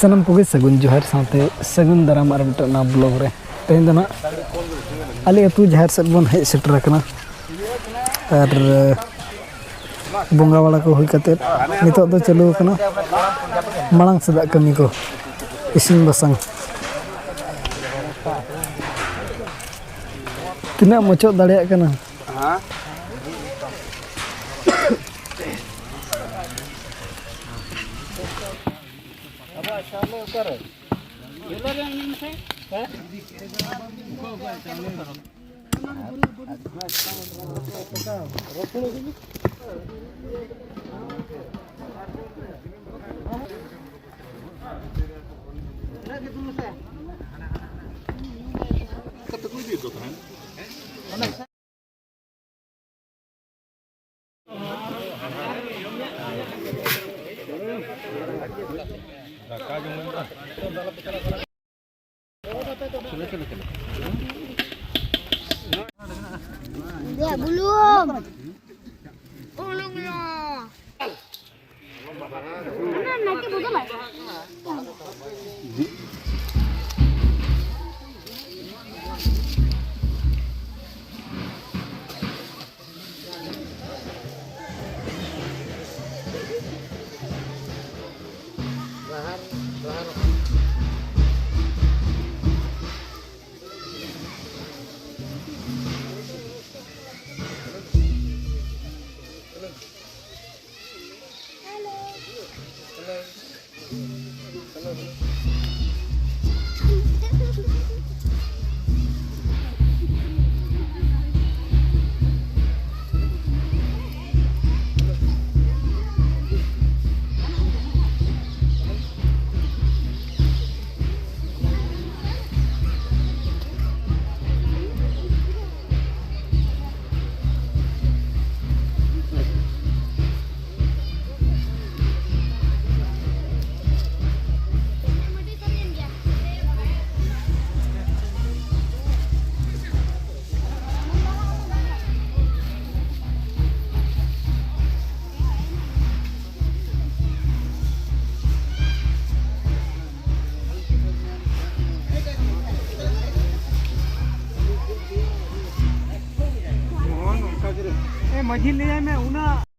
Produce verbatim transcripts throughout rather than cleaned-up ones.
ᱥᱟᱱᱟᱢ ᱠᱚᱜᱮ ᱥᱟᱹᱜᱩᱱ ᱡᱚᱦᱟᱨ ᱥᱟᱶᱛᱮ ᱥᱟᱹᱜᱩᱱ ᱫᱟᱨᱟᱢ ᱟᱨ ᱢᱤᱫᱴᱟᱝ ᱱᱟᱣᱟ ᱵᱞᱚᱜ ᱨᱮ᱾ ᱛᱮᱦᱮᱧ ᱫᱚ ᱱᱟᱜ ᱟᱞᱮ ᱟᱹᱛᱩ ᱡᱟᱦᱮᱨ ᱥᱮᱫ ᱵᱚᱱ ᱦᱮᱡ ᱥᱮᱴᱮᱨ ᱟᱠᱟᱱᱟ ᱟᱨ ᱵᱚᱸᱜᱟ ᱵᱟᱲᱟ ᱠᱚ ᱦᱩᱭ ᱠᱟᱛᱮ ᱱᱤᱛᱚᱜ ᱫᱚ ᱪᱟᱹᱞᱩ ᱟᱠᱟᱱᱟ ᱢᱟᱲᱟᱝ ᱥᱮᱫᱟᱜ ᱠᱟᱹᱢᱤ ᱠᱚ, ᱤᱥᱤᱱ ᱵᱟᱥᱟᱝ᱾ ᱛᱤᱱᱟᱹᱜ ᱢᱚᱪᱚᱜ ᱫᱟᱲᱮᱭᱟᱜ ᱠᱟᱱᱟ᱾ Dia belum. Ulung lo. Mana nanti buka, Mas? ᱢᱟᱹᱡᱷᱤ ᱞᱟᱹᱭᱟᱭ ᱢᱮ ᱩᱱᱟᱹᱜ᱾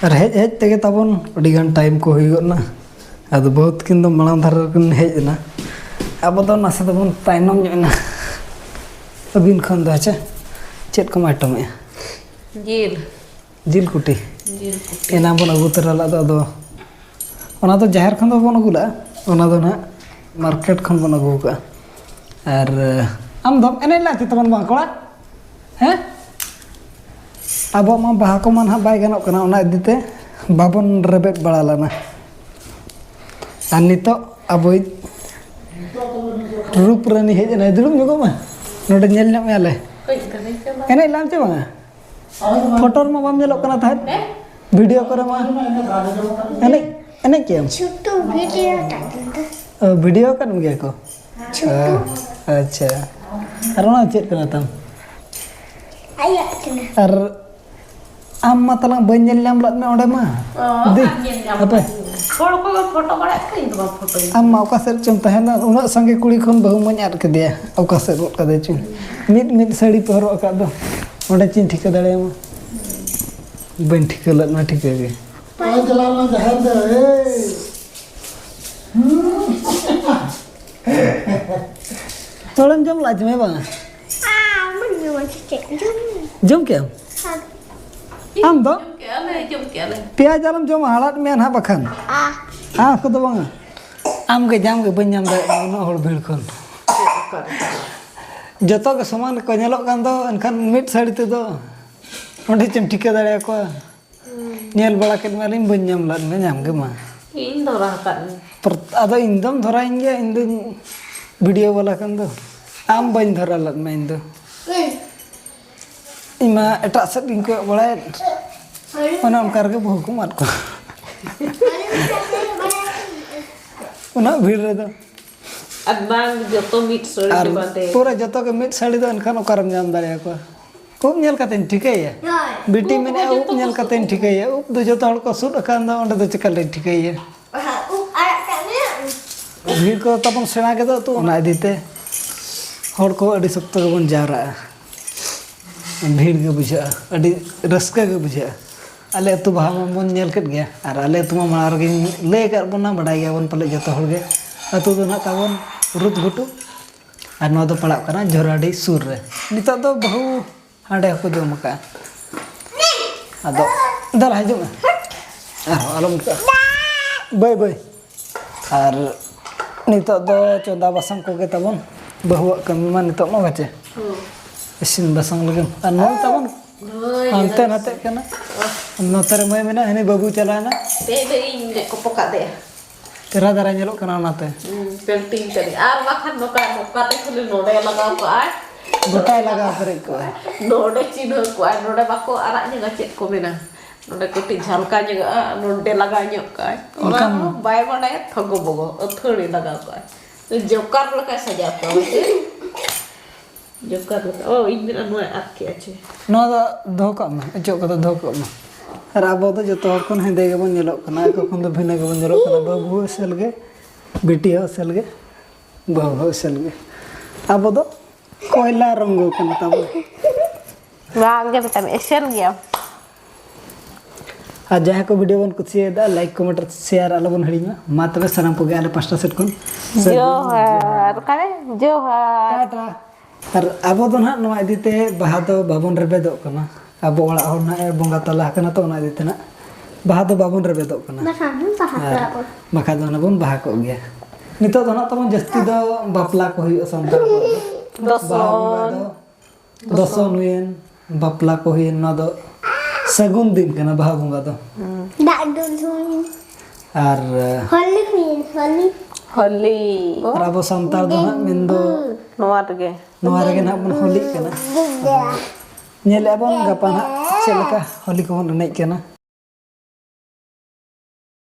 ᱟᱨ ᱦᱮᱡ ᱦᱮᱡ ᱛᱮᱜᱮ ᱛᱟᱵᱚᱱ ᱟᱹᱰᱤ ᱜᱟᱱ ᱴᱟᱭᱤᱢ ᱠᱚ ᱦᱩᱭ ᱜᱚᱫ ᱮᱱᱟ᱾ ᱟᱫᱚ ᱵᱚᱦᱩᱛ ᱠᱤᱱ ᱫᱚ ᱢᱟᱲᱟᱝ ᱫᱷᱟᱨᱟ ᱨᱮᱠᱤᱱ ᱦᱮᱡ ᱮᱱᱟ, ᱟᱵᱚ ᱫᱚ ᱱᱟᱥᱮ ᱫᱚᱵᱚᱱ ᱛᱟᱭᱱᱚᱢ ᱧᱚᱜ ᱮᱱᱟ᱾ ᱟᱹᱵᱤᱱ ᱠᱷᱚᱱ ᱫᱚ ᱦᱮᱸᱪᱮ ᱪᱮᱫ ᱠᱚᱢ ᱟᱭᱴᱚᱢᱮᱜᱼᱟ? ᱡᱤᱞ᱾ ᱡᱤᱞ ᱠᱩᱴᱤ᱾ ᱡᱤᱞ ᱠᱩᱴᱤ᱾ ᱮᱱᱟᱝ ᱵᱚᱱ ᱟᱹᱜᱩ ᱛᱚᱨᱟ ᱞᱮᱫ ᱫᱚ, ᱟᱫᱚ ᱚᱱᱟ ᱫᱚ ᱡᱟᱦᱮᱨ ᱠᱷᱚᱱ ᱫᱚ ᱵᱟᱵᱚᱱ ᱟᱹᱜᱩ ᱞᱮᱫᱼᱟ, ᱚᱱᱟ ᱫᱚ ᱱᱟᱦᱟᱜ ᱢᱟᱨᱠᱮᱴ ᱠᱷᱚᱱ ᱵᱚᱱ ᱟᱹᱜᱩ ᱟᱠᱟᱫᱼᱟ᱾ ᱟᱨ ᱟᱢ ᱫᱚᱢ ᱮᱱᱮᱡ ᱞᱮᱫ ᱪᱮ ᱛᱟᱵᱚᱱ ᱵᱟᱝ ᱠᱚᱲᱟ? ᱦᱮᱸ? ᱟᱵᱚᱣᱟᱜ ᱢᱟ ᱵᱟᱦᱟ ᱠᱚᱢᱟ ᱱᱟᱦᱟᱜ ᱵᱟᱭ ᱜᱟᱱᱚᱜ ᱠᱟᱱᱟ, ᱚᱱᱟ ᱤᱫᱤ ᱛᱮ ᱵᱟᱵᱚᱱ ᱨᱮᱵᱮᱫ ᱵᱟᱲᱟ ᱞᱮᱱᱟ᱾ ᱟᱨ ᱱᱤᱛᱚᱜ ᱟᱵᱚᱭᱤᱡ ᱨᱩᱯ ᱨᱟᱱᱤ ᱦᱮᱡ ᱮᱱᱟᱭ, ᱫᱩᱲᱩᱵ ᱧᱚᱜᱚᱜ ᱢᱮ, ᱱᱚᱰᱮ ᱧᱮᱞ ᱧᱚᱜ ᱢᱮᱭᱟᱞᱮ᱾ ᱮᱱᱮᱡ ᱞᱮᱫ ᱟᱢ ᱪᱮ ᱵᱟᱝᱟ? ᱯᱷᱳᱴᱳ ᱨᱮᱢᱟ ᱵᱟᱢ ᱧᱮᱞᱚᱜ ᱠᱟᱱᱟ ᱛᱟᱦᱮᱸᱫ, ᱵᱷᱤᱰᱤᱭᱳ ᱠᱚᱨᱮ ᱢᱟ᱾ ᱮᱱᱮᱡ, ᱮᱱᱮᱡ ᱠᱮᱜ ᱟᱢ? ᱪᱷᱩᱴᱩ ᱵᱷᱤᱰᱤᱭᱳ ᱴᱟᱜ ᱫᱚ᱾ ᱚ, ᱵᱷᱤᱰᱤᱭᱳ ᱟᱠᱟᱫ ᱢᱮ ᱜᱮᱭᱟ ᱠᱚ? ᱪᱷᱩᱴᱩ᱾ ᱚ, ᱟᱪᱪᱷᱟ᱾ ᱟᱨ ᱚᱱᱟ ᱪᱮᱫ ᱠᱟᱱᱟ ᱛᱟᱢ? ᱟᱭᱟᱜ ᱠᱟᱱᱟ᱾ ᱟᱨ ᱟᱢ ᱢᱟ ᱛᱟᱞᱟᱝ ᱵᱟᱹᱧ ᱧᱮᱞ ᱧᱟᱢ ᱞᱮᱫ ᱢᱮ ᱚᱸᱰᱮ ᱢᱟ᱾ ᱚ, ᱫᱤ, ᱵᱟᱢ ᱧᱮᱞ ᱧᱟᱢ ᱦᱟᱯᱮ᱾ ᱠᱟᱫᱤᱧᱟ᱾ ᱦᱚᱲ ᱠᱚ ᱯᱷᱳᱴᱳ ᱵᱟᱲᱟᱭᱮᱫ ᱠᱚᱣᱟ, ᱤᱧ ᱫᱚ ᱵᱟᱢ ᱯᱷᱳᱴᱳᱭᱤᱧ᱾ ᱟᱢ ᱢᱟ ᱚᱠᱟ ᱥᱮᱫ ᱪᱚᱢ ᱛᱟᱦᱮᱱᱟ, ᱩᱱᱟᱹᱜ ᱥᱟᱸᱜᱮ ᱠᱩᱲᱤ ᱠᱷᱚᱱ ᱵᱟᱹᱦᱩ ᱢᱟᱧ ᱟᱫ ᱠᱮᱫᱮᱭᱟ, ᱚᱠᱟ ᱥᱮᱫ ᱜᱚᱫ ᱠᱟᱫᱮ ᱪᱚᱧ᱾ ᱢᱤᱫ ᱢᱤᱫ ᱥᱟᱹᱲᱤ ᱯᱮ ᱦᱚᱨᱚᱜ ᱟᱠᱟᱫ ᱫᱚ᱾ ᱚᱸᱰᱮ ᱪᱮᱫ ᱤᱧ ᱴᱷᱤᱠᱟᱹ ᱫᱟᱲᱮᱭᱟᱢᱟ? ᱵᱟᱹᱧ ᱴᱷᱤᱠᱟᱹ ᱞᱮᱫ ᱢᱟ ᱴᱷᱤᱠᱟᱹ ᱜᱮ᱾ ᱚᱠᱚᱭ ᱪᱟᱞᱟᱣ ᱞᱮᱱᱟ ᱡᱟᱦᱮᱨ ᱫᱚ? ᱮᱭ! ᱛᱚᱲᱮᱢ ᱡᱚᱢ ᱞᱟᱜᱼᱟ ᱪᱮ ᱵᱟᱝᱟ? ᱟᱢ ᱡᱚᱢᱟ ᱪᱮᱫ? ᱡᱚᱢ ᱢᱮ᱾ ᱡᱚᱢ ᱠᱮᱜ ᱟᱢ? ᱦᱮᱸ᱾ ᱟᱢ ᱫᱚ? ᱡᱚᱢ ᱠᱮᱜᱼᱟ ᱞᱮ, ᱡᱚᱢ ᱠᱮᱜᱼᱟ ᱞᱮ᱾ ᱯᱮᱸᱭᱟᱡᱽ ᱟᱞᱚᱢ ᱡᱚᱢᱟ, ᱦᱟᱲᱟᱫ ᱢᱮᱭᱟ ᱱᱟᱦᱟᱜ ᱵᱟᱠᱷᱟᱱ᱾ ᱟ᱾ ᱟ ᱠᱚᱫᱚ ᱵᱟᱝᱟ᱾ ᱟᱢ ᱜᱮ ᱧᱟᱢ ᱜᱮ ᱵᱟᱹᱧ ᱧᱟᱢ ᱫᱟᱲᱮᱭᱟᱜ ᱠᱟᱱᱟ ᱩᱱᱟᱹᱜ ᱦᱚᱲ ᱵᱷᱤᱲ ᱠᱷᱚᱱ᱾ ᱪᱮᱫ ᱚᱠᱟᱨᱮ? ᱡᱚᱛᱚ ᱜᱮ ᱥᱚᱢᱟᱱ ᱜᱮᱠᱚ ᱧᱮᱞᱚᱜ ᱠᱟᱱ ᱫᱚ, ᱮᱱᱠᱷᱟᱱ ᱢᱤᱫ ᱥᱟᱹᱲᱤ ᱛᱮᱫᱚ ᱚᱸᱰᱮ ᱪᱮᱢ ᱴᱷᱤᱠᱟᱹ ᱫᱟᱲᱮᱭᱟᱠᱚᱣᱟ? ᱦᱩᱸ᱾ ᱧᱮᱞ ᱵᱟᱲᱟ ᱠᱮᱫ ᱢᱮᱭᱟᱞᱤᱧ, ᱵᱟᱹᱧ ᱧᱟᱢ ᱞᱮᱫ ᱢᱮ, ᱧᱟᱢ ᱜᱮ ᱢᱟ᱾ ᱤᱧ ᱫᱷᱚᱨᱟ ᱟᱠᱟᱫ ᱢᱮ᱾ ᱯᱨᱚᱛ-, ᱟᱫᱚ ᱤᱧ ᱫᱚᱢ ᱫᱷᱚᱨᱟᱭᱤᱧ ᱜᱮᱭᱟ, ᱤᱧ ᱫᱚᱧ ᱵᱷᱤᱰᱤᱭᱳ ᱵᱟᱞᱟ ᱠᱟᱱ ᱫᱚ᱾ ᱟᱢ ᱵᱟᱹᱧ ᱫᱷᱚᱨᱟ ᱞᱮᱫ ᱢᱮ ᱤᱧ ᱫᱚ᱾ ᱤᱧ ᱢᱟ ᱮᱴᱟᱜ ᱥᱮᱫ ᱜᱤᱧ ᱠᱚᱭᱚᱜ ᱵᱟᱲᱟᱭᱮᱫ, ᱚᱱᱮ ᱚᱱᱠᱟ ᱨᱮᱜᱮ ᱵᱟᱹᱦᱩ ᱠᱚᱢ ᱟᱫ ᱠᱚᱣᱟ᱾ ᱩᱱᱟᱹᱜ ᱵᱷᱤᱲ ᱨᱮᱫᱚ᱾ ᱟᱨ ᱵᱟᱝ ᱡᱚᱛᱚ ᱢᱤᱫ ᱥᱟᱹᱲᱤ ᱟᱨ ᱛᱮ ᱵᱟᱸᱫᱮ᱾ ᱯᱩᱨᱟᱹ ᱡᱚᱛᱚ ᱜᱮ ᱢᱤᱫ ᱥᱟᱹᱲᱤ ᱫᱚ ᱮᱱᱠᱷᱟᱱ ᱚᱠᱟᱨᱮᱢ ᱧᱟᱢ ᱫᱟᱲᱮᱭᱟᱠᱚᱣᱟ? ᱩᱵ ᱧᱮᱞ ᱠᱟᱛᱮᱧ ᱴᱷᱤᱠᱟᱹᱭᱟ᱾ ᱦᱳᱭ᱾ ᱵᱤᱴᱤ ᱩᱵ ᱢᱮᱱᱮᱫᱼᱟ, ᱫᱚ ᱩᱵ ᱡᱚᱛᱚ ᱧᱮᱞ ᱠᱚ ᱠᱟᱛᱮᱧ ᱥᱩᱫ ᱴᱷᱤᱠᱟᱹᱭᱟ᱾ ᱩᱵ ᱫᱚ ᱡᱚᱛᱚ ᱦᱚᱲ ᱠᱚ ᱥᱩᱫ ᱟᱠᱟᱱ ᱫᱚ, ᱚᱸᱰᱮ ᱫᱚ ᱪᱤᱠᱟᱹ ᱞᱮᱧ ᱴᱷᱤᱠᱟᱹᱭᱟ? ᱟᱦᱟ, ᱩᱵ ᱟᱲᱟᱜ ᱠᱟᱜ ᱢᱮ᱾ ᱵᱷᱤᱲ ᱠᱚ ᱛᱟᱵᱚᱱ ᱥᱮᱬᱟ ᱜᱮᱫᱚᱜ ᱛᱚ, ᱚᱱᱟ ᱤᱫᱤ ᱛᱮ ᱦᱚᱲ ᱠᱚ ᱟᱹᱰᱤ ᱥᱚᱠᱛᱚ ᱜᱮᱵᱚᱱ ᱡᱟᱣᱨᱟᱜᱼᱟ᱾ ᱵᱷᱤᱲ ᱜᱮ ᱵᱩᱡᱷᱟᱹᱜᱼᱟ, ᱟᱹᱰᱤ ᱨᱟᱹᱥᱠᱟᱹ ᱜᱮ ᱵᱩᱡᱷᱟᱹᱜᱼᱟ᱾ ᱟᱞᱮ ᱟᱹᱛᱩ ᱵᱟᱦᱟ ᱢᱟᱵᱚᱱ ᱧᱮᱞ ᱠᱮᱫ ᱜᱮᱭᱟ, ᱟᱨ ᱟᱞᱮ ᱟᱹᱛᱩ ᱢᱟ ᱢᱟᱲᱟᱝ ᱨᱮᱜᱮᱧ ᱞᱟᱹᱭ ᱟᱠᱟᱫ ᱵᱚᱱᱟ, ᱵᱟᱰᱟᱭ ᱜᱮᱭᱟᱵᱚᱱ ᱯᱟᱞᱮ ᱡᱚᱛᱚ ᱦᱚᱲ ᱜᱮ᱾ ᱟᱹᱛᱩ ᱫᱚ ᱱᱟᱦᱟᱜ ᱛᱟᱵᱚᱱ ᱨᱩᱛ ᱜᱷᱩᱴᱩ, ᱟᱨ ᱱᱚᱣᱟ ᱫᱚ ᱯᱟᱲᱟᱜ ᱠᱟᱱᱟ ᱡᱷᱚᱨᱟᱰᱤ ᱥᱩᱨ ᱨᱮ᱾ ᱱᱤᱛᱚᱜ ᱫᱚ ᱵᱟᱹᱦᱩ ᱦᱟᱸᱰᱮ ᱦᱚᱸᱠᱚ ᱡᱚᱢ ᱟᱠᱟᱫᱼᱟ᱾ ᱟᱫᱚ ᱫᱟᱞᱟ ᱦᱤᱡᱩᱜ ᱢᱮ, ᱟᱨᱦᱚᱸ ᱟᱞᱚᱢ ᱤᱠᱟᱹᱜᱼᱟ᱾ ᱵᱟᱹᱭ ᱵᱟᱹᱭ᱾ ᱟᱨ ᱱᱤᱛᱚᱜ ᱫᱚ ᱪᱚᱸᱫᱟ ᱵᱟᱥᱟᱝ ᱠᱚᱜᱮ ᱛᱟᱵᱚᱱ, ᱵᱟᱹᱦᱩᱣᱟᱜ ᱠᱟᱹᱢᱤ ᱢᱟ ᱱᱤᱛᱚᱜ ᱢᱟ ᱵᱟᱪᱮ᱾ ᱦᱩᱸ᱾ ᱤᱥᱤᱱ ᱵᱟᱥᱟᱝ ᱞᱟᱹᱜᱤᱫ᱾ ᱟᱨ ᱱᱚᱜᱼᱚᱭ ᱛᱟᱵᱚᱱ ᱦᱳᱭ, ᱦᱟᱱᱛᱮ ᱱᱟᱛᱮᱜ ᱠᱟᱱᱟ᱾ ᱱᱚᱛᱮ ᱨᱮ ᱢᱟᱹᱭ ᱢᱮᱱᱟᱭ, ᱦᱟᱹᱱᱤ ᱵᱟᱹᱵᱩ ᱪᱟᱞᱟᱣᱮᱱᱟ᱾ ᱫᱮᱡ ᱫᱚ ᱤᱧ ᱞᱮ ᱠᱚᱯᱚ ᱠᱟᱫᱮᱭᱟ᱾ ᱪᱮᱦᱨᱟ ᱫᱷᱟᱨᱟ ᱧᱮᱞᱚᱜ ᱠᱟᱱᱟ ᱚᱱᱟᱛᱮ᱾ ᱦᱩᱸ, painting ᱠᱟᱹᱫᱟᱹᱧ᱾ ᱟᱨ ᱵᱟᱠᱷᱟᱱ ᱱᱚᱝᱠᱟ, ᱱᱚᱝᱠᱟ ᱛᱮ ᱠᱷᱟᱹᱞᱤ ᱱᱚᱰᱮ ᱞᱟᱜᱟᱣ ᱠᱟᱜᱼᱟᱭ᱾ ᱜᱚᱴᱟᱭ ᱞᱟᱜᱟᱣ ᱯᱮᱨᱮᱡ ᱠᱚᱜᱼᱟᱭ᱾ ᱱᱚᱰᱮ ᱪᱤᱱᱦᱟᱹᱣ ᱠᱚᱜᱼᱟᱭ, ᱱᱚᱰᱮ ᱵᱟᱠᱚ ᱟᱨᱟᱜ ᱧᱚᱜᱟ, ᱪᱮᱫ ᱠᱚ ᱢᱮᱱᱟ? ᱱᱚᱰᱮ ᱠᱟᱹᱴᱤᱡ ᱡᱷᱟᱞᱠᱟ ᱧᱚᱜᱚᱜᱼᱟ, ᱱᱚᱰᱮ ᱞᱟᱜᱟᱣ ᱧᱚᱜ ᱠᱟᱜᱼᱟᱭ᱾ ᱚᱱᱟ ᱚᱱᱠᱟᱱ ᱦᱚᱸ ᱵᱟᱭ ᱵᱟᱰᱟᱭᱟ, ᱛᱷᱚᱜᱚ ᱵᱚᱜᱚ ᱟᱹᱛᱷᱟᱹᱲᱤ ᱞᱟᱜᱟᱣ ᱠᱟᱜᱼᱟᱭ᱾ ᱡᱚᱠᱟᱨ ᱞᱮᱠᱟᱭ ᱥᱟᱡᱟᱣ ᱠᱚᱜᱼᱟ, ᱵᱟᱪᱮ? ᱡᱚᱠᱟᱨ ᱞᱮᱠᱟ᱾ ᱚ, ᱤᱧ ᱢᱮᱱᱟ ᱱᱚᱣᱟᱭ ᱟᱫ ᱠᱮᱜᱼᱟ ᱪᱮ? ᱱᱚᱣᱟ ᱫᱚ ᱫᱚᱦᱚ ᱠᱟᱜ ᱢᱮ, ᱚᱪᱚᱜ ᱠᱟᱛᱮ ᱫᱚᱦᱚ ᱠᱟᱜ ᱢᱮ᱾ ᱟᱨ ᱟᱵᱚ ᱫᱚ ᱡᱚᱛᱚ ᱦᱚᱲ ᱠᱷᱚᱱ ᱦᱮᱸᱫᱮ ᱜᱮᱵᱚᱱ ᱧᱮᱞᱚᱜ ᱠᱟᱱᱟ, ᱟᱠᱚ ᱠᱷᱚᱱ ᱫᱚ ᱵᱷᱤᱱᱟᱹ ᱜᱮᱵᱚᱱ ᱧᱮᱞᱚᱜ ᱠᱟᱱᱟ᱾ ᱵᱟᱹᱵᱩ ᱦᱚᱸ ᱮᱥᱮᱞ ᱜᱮ, ᱵᱤᱴᱤ ᱦᱚᱸ ᱮᱥᱮᱞ ᱜᱮ, ᱵᱟᱹᱦᱩ ᱦᱚᱸ ᱮᱥᱮᱞ ᱜᱮ᱾ ᱟᱵᱚ ᱫᱚ ᱠᱚᱭᱞᱟ ᱨᱚᱝᱜᱚ ᱠᱟᱱᱟ ᱛᱟᱵᱚᱱ᱾ ᱵᱟᱝ ᱜᱮ ᱵᱮᱴᱟ, ᱮᱥᱮᱞ ᱜᱮᱭᱟᱢ᱾ ᱟᱨ ᱡᱟᱦᱟᱸᱭ ᱠᱚ ᱵᱷᱤᱰᱤᱭᱳ ᱵᱚᱱ ᱠᱩᱥᱤᱭᱟᱫᱟ, ᱞᱟᱭᱤᱠ, ᱠᱚᱢᱮᱱᱴ ᱟᱨ ᱥᱮᱭᱟᱨ ᱟᱞᱚᱵᱚᱱ ᱦᱤᱲᱤᱧ ᱢᱟ᱾ ᱢᱟ ᱛᱚᱵᱮ ᱥᱟᱱᱟᱢ ᱠᱚᱜᱮ ᱟᱞᱮ ᱯᱟᱥᱴᱟ ᱥᱮᱫ ᱠᱷᱚᱱ ᱡᱚᱦᱟᱨ᱾ ᱚᱠᱟᱨᱮ? ᱡᱚᱦᱟᱨ᱾ ᱴᱟᱴᱟ᱾ ᱟᱨ ᱟᱵᱚ ᱫᱚ ᱱᱟᱦᱟᱜ ᱱᱚᱣᱟ ᱤᱫᱤ ᱛᱮ ᱵᱟᱦᱟ ᱫᱚ ᱵᱟᱵᱚᱱ ᱨᱮᱵᱮᱫᱚᱜ ᱠᱟᱱᱟ᱾ ᱟᱵᱚ ᱚᱲᱟᱜ ᱦᱚᱲ ᱱᱟᱦᱟᱜ ᱮ ᱵᱚᱸᱜᱟ ᱛᱟᱞᱟ ᱟᱠᱟᱱᱟ, ᱛᱚ ᱚᱱᱟ ᱤᱫᱤ ᱛᱮ ᱱᱟᱦᱟᱜ ᱵᱟᱦᱟ ᱫᱚ ᱵᱟᱵᱚᱱ ᱨᱮᱵᱮᱫᱚᱜ ᱠᱟᱱᱟ᱾ ᱵᱟᱠᱷᱟᱱ ᱵᱚᱱ ᱵᱟᱦᱟ ᱟᱨ ᱠᱚᱜᱼᱟ ᱵᱚᱱ᱾ ᱵᱟᱠᱷᱟᱱ ᱫᱚ ᱚᱱᱟ ᱵᱚᱱ ᱵᱟᱦᱟ ᱠᱚᱜ ᱜᱮᱭᱟ᱾ ᱱᱤᱛᱚᱜ ᱫᱚ ᱱᱟᱦᱟᱜ ᱛᱟᱵᱚᱱ ᱡᱟᱹᱥᱛᱤ ᱫᱚ ᱵᱟᱯᱞᱟ ᱠᱚ ᱦᱩᱭᱩᱜᱼᱟ ᱥᱟᱱᱛᱟᱲ ᱠᱚᱣᱟᱜ ᱫᱚ᱾ ᱫᱚᱥᱚᱱ᱾ ᱵᱟᱦᱟ ᱵᱚᱸᱜᱟ ᱫᱚ ᱫᱚᱥᱚᱱ ᱦᱩᱭᱮᱱ, ᱵᱟᱯᱞᱟ ᱠᱚ ᱦᱩᱭᱮᱱ, ᱱᱚᱣᱟ ᱫᱚ ᱥᱟᱹᱜᱩᱱ ᱫᱤᱱ ᱠᱟᱱᱟ ᱵᱟᱦᱟ ᱵᱚᱸᱜᱟ ᱫᱚ᱾ ᱫᱟᱜ ᱫᱩᱞ ᱦᱩᱭ᱾ ᱟᱨ ᱦᱳᱞᱤ ᱦᱩᱭ, ᱦᱳᱞᱤ᱾ ᱦᱳᱞᱤ᱾ ᱟᱨ ᱟᱵᱚ ᱥᱟᱱᱛᱟᱲ ᱫᱚ ᱦᱟᱸᱜ ᱢᱮᱱᱫᱚ ᱱᱚᱣᱟ ᱨᱮᱜᱮ᱾ ᱱᱚᱣᱟ ᱨᱮᱜᱮ ᱱᱟᱦᱟᱜ ᱵᱚᱱ ᱦᱳᱞᱤᱜ ᱠᱟᱱᱟ᱾ ᱧᱮᱞᱮᱜᱼᱟ ᱵᱚᱱ ᱜᱟᱯᱟ ᱱᱟᱦᱟᱜ ᱪᱮᱫ ᱞᱮᱠᱟ ᱦᱳᱞᱤ ᱠᱚᱵᱚᱱ ᱮᱱᱮᱡ ᱠᱟᱱᱟ᱾